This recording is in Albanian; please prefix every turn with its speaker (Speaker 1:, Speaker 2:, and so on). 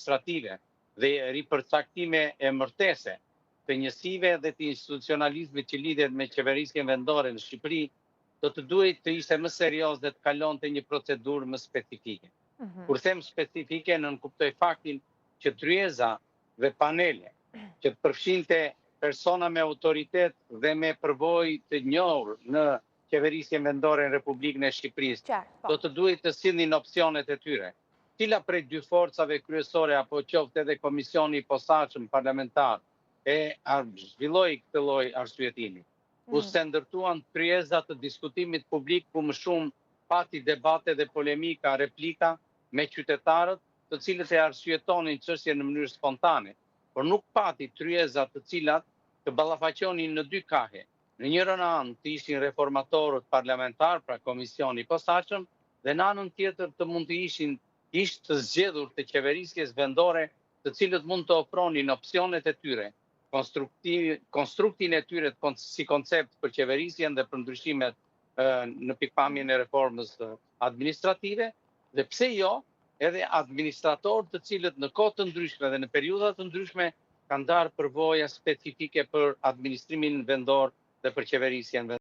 Speaker 1: administrative dhe ripërcaktime emërtese të njësive dhe të institucionalizmit që lidhet me qeverisjen vendore në Shqipëri, do të duhej të ishte më serioz dhe të kalonte një procedurë më specifike. Mhm. Kur them specifike, nënkuptoj faktin që tryeza dhe panele që të përfshinte persona me autoritet dhe me përvojë të njohur në qeverisjen vendore në Republikën e Shqipërisë, po. do të duhej të sillnin opsionet e tyre. Cila prej dy forcave kryesore apo qoftë edhe komisioni i posaçëm parlamentar e zhvilloi këtë lloj arsyetimi. Mm. U sendërtuan tryeza të diskutimit publik ku më shumë pati debate dhe polemika, replika me qytetarët, të cilët e arsyetonin çështjen në mënyrë spontane, por nuk pati tryeza të cilat të ballafaqonin në dy kahe. Në njërën anë të ishin reformatorët parlamentarë, pra komisioni i posaçëm, dhe në anën tjetër të mund të ishin ish të zgjedhur të qeverisjes vendore, të cilët mund të ofronin opsionet e tyre, konstruktin e tyre si koncept për qeverisjen dhe për ndryshimet në pikëpamjen e reformës administrative, dhe pse jo, edhe administratorë të cilët në kohë të ndryshme dhe në periudha të ndryshme kanë ndarë përvoja specifike për administrimin vendor dhe për qeverisjen vendore.